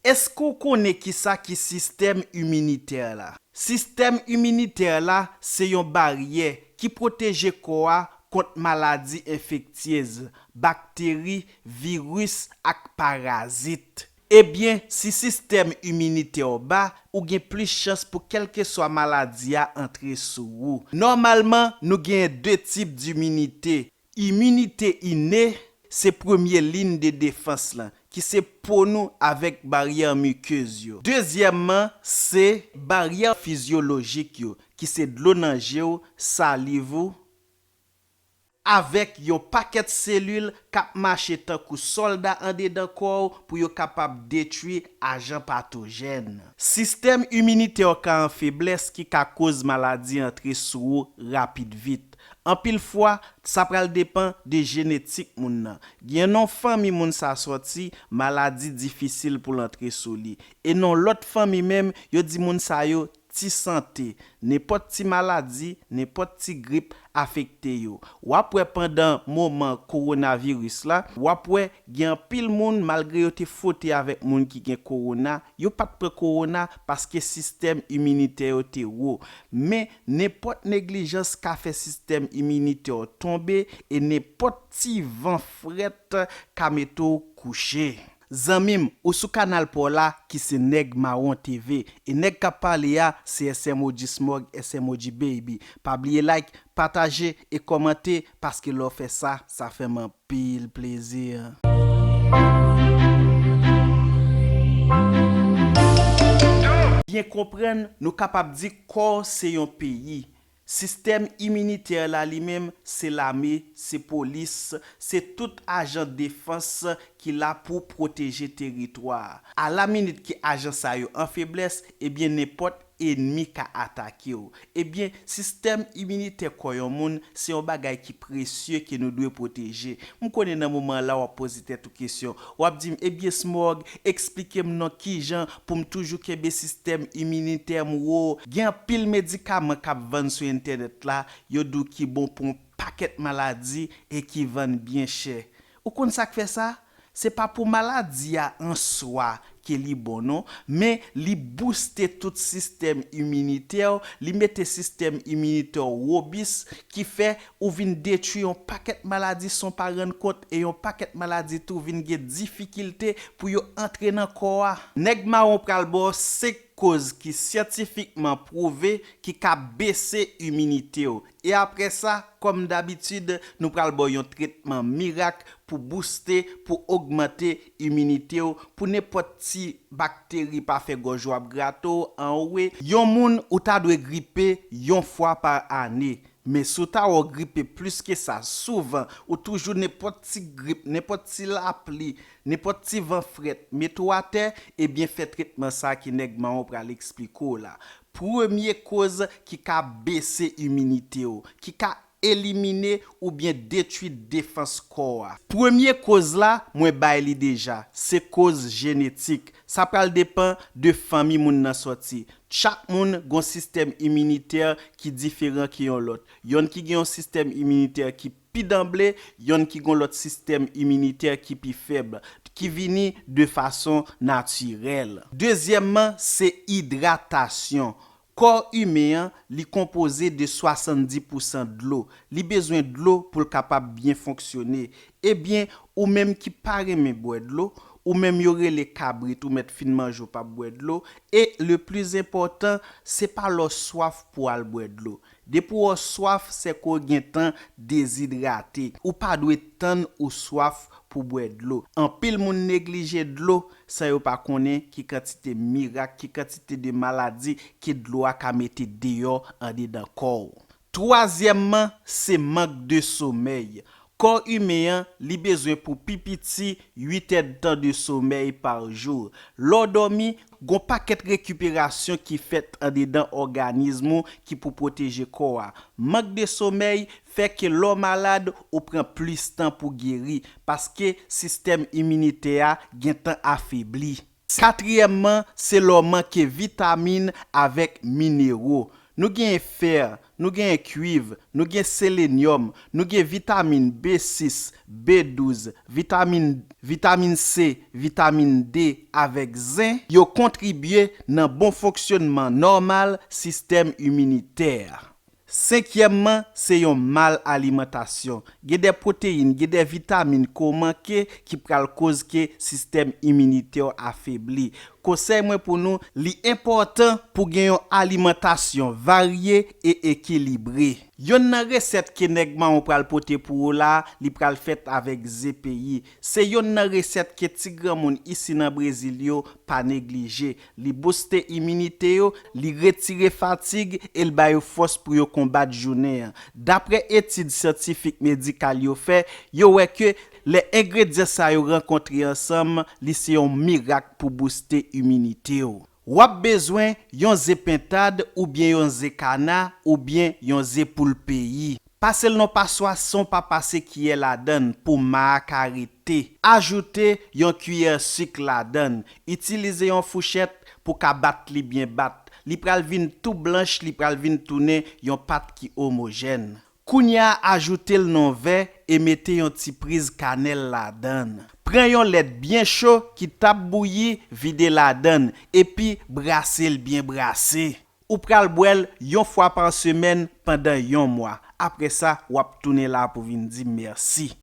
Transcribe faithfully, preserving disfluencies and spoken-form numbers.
Èske w konnen kisa ki sistèm iminitè la? Sistèm iminitè la se yon baryè ki pwoteje kò a kont maladi enfektyez, bakteri, viris ak parazit. Ebyen, si sistèm iminitè w ba, ou gen plis chans pou kèlkeswa maladi a antre sou ou. Nòmalman, nou genyen de tip diminite. Iminite ine se premye liy de defans lan, ki se po nou avèk baryè mikez yo. Dezyèmman, se baryè fizyolojik yo, ki se dlo nan je w, saliv ou, avèk yon pakèt selil k ap mache tankou sòlda andedan kò w pou yo kapab detwi ajan patojèn. Sistèm iminitè w ka an feblès ki ka koz maladi antre sou ou rapid vit. Anpil fwa, sa pral depann de jenetik moun nan. Gen nan fanmi moun sa sòti, maladi difisil pou l antre sou li. E nan lòt fanmi menm, yo di moun sa yo ti sante. Nenpòt ti maladi, nenpòt ti grip afekte yo. W ap wè pandan moman kowonaviris la, w ap wè gen anpil moun, malgre yo te fwote avèk moun ki gen kowona, yo pa t pran kowona paske sistèm iminitè yo te wo. Men, nenpòt neglijans ka fè sistèm iminitè w tonbe e nenpòt ti van frèt ka mete w kouche. Zanmi m, ou sou kanal pa w la ki se Nèg Mawon T V. E nèg k ap pale a se S M O G Smog, S M O G Baby. Pa bliye like, pataje e kòmante paske lè w fè sa, sa fè m anpil plezi. Byen konprann, nou kapab di kò w se yon peyi. Sistèm iminitè la li menm, se lame, se polis, se tout ajan defans ki la pou pwoteje teritwa a. Alaminit ke ajan sa yo an feblès, ebyen nenpòt enmi ka atake w. Ebyen, sistèm iminitè kò yon moun se yon bagay ki presye ke nou dwe pwoteje. M konnen nan moman la w ap poze tèt ou kesyon. W ap di m, ebyen Smog, eksplike m non kijan pou m toujou kenbe sistèm iminitè m wo. Gen anpil medikaman k ap vann sou entènèt la, yo di w ki bon pou yon pakèt maladi e ki vann byen chè. Ou konn sa k fè sa? Se pa pou maladi a an swa ke li bon non, men li bouste tout sistèm iminitè w, li mete sistèm iminitè w wobis, ki fè ou vin detwi yon pakèt maladi san w pa rann kont e yon pakèt maladi tou vin gen difikilte pou yo antre nan kò a. Nèg Mawon pral ba w senk koz ki syantifikman pwouve ki ka bese iminite w. E apre sa, kòm dabitid, nou pral ba w yon tretman mirak pou bouste, pou ogmante iminite w, pou nenpòt ti bakteri pa fè gòj w ap grate w anwe. Yon moun ou ta dwe gripe yon fwa pa ane. Men si w ta wè w gripe plis ke sa souvan, ou toujou nenpòt ti grip, nenpòt ti lapli, nenpòt ti van frèt mete w atè, ebyen fè tretman sa ke nèg Mawon pral eksplike w la. Premye koz ki ka bese iminite w, ki ka elimine oubyen detwi defans kò a. Premye koz la, mwen bay li deja, se koz jenetik. Sa pral depann de fanmi moun nan sòti. Chak moun gon sistèm iminitè ki diferan ke yon lòt. Yonn ki gen yon sistèm iminitè ki pi danble, yonn ki gon lòt sistèm iminitè ki pi fèb, ki vini de fason natirèl. Dezyèmman, se idratasyon. Kò imen an, li konpoze de swasanndis pousan dlo. Li bezwen dlo pou l kapab byen fonksyone. Ebyen, ou menm ki pa renmen bwè dlo, ou menm yo rele kabrit ou mèt fin manje w p ap bwè dlo, e le pli enpòtan, se pa lè w swaf pou w al bwè dlo. Depi w swaf, se ke w gentan dezidrate. Ou pa dwe tann ou swaf pou bwè dlo. Anpil moun neglije dlo san yo pa konnen ki kantite mirak, ki kantite de maladi ke dlo a ka mete deyò andedan kò w. Twazyèmman, se mank de somèy. Kò imen an, li bezwen pou pi piti uit èdtan de somèy pa jou. Lè w dòmi, gon pakèt rekiperasyon ki fèt andedan òganis ou ki pou pwoteje kò a. Mank de somèy fè ke lè w malad, ou pran plis tan pou geri, paske sistèm iminitè a gentan afebli. Katriyèmman, se lè w manke vitamin avèk minero. Nou genyen fè, nou genyen kwiv, nou gen selenyòm, nou gen vitamin B sis, B douz, vitamin, vitamin C, vitamin D avèk zen. Yo kontribye nan bon fonksyònman nòmal sistèm iminitè a. Senkyèmman, se yon mal alimantasyon. Gen de pwoteyin, gen de vitamin ke w manke ki pral koz ke sistèm iminitè w afebli. Konsèy mwen pou nou, li enpòtan pou gen yon alimantasyon varye e ekilibre. Yonn nan resèt ke nèg mawon pral pote pou ou la, li pral fèt avèk ze peyi. Se yonn nan resèt ke ti granmoun isi nan Brezil yo pa neglije. Li bouste iminite yo, li retire fatig e l ba yo fòs pou yo konbat jounen an. Daprè etid syantifik medikal yo fè, yo wè ke lè engredyan sa yo rankontre ansanm, li se yon mirak pou bouste iminite w. W ap bezwen yon ze pentad oubyen yon ze kana oubyen yon ze poul peyi. Pase l nan paswa san w pa pase kiyè ladan l pou ma a ka rete. Ajoute yon kiyè sik ladan l. Itilize yon fouchèt pou ka bat li byen bat. Li pral vin tou blanch, li pral vin tounen yon pat ki omojèn. Kounye a, ajoute l nan yon vè e mete yon ti priz kanèl ladan l. Pran yon lèt byen cho ki t ap bouyi, vide ladan l, epi brase l byen brase. Ou pral bwè l yon fwa pa semèn pandan yon mwa. Apre sa, w ap tounen la pou vin di m mèsi.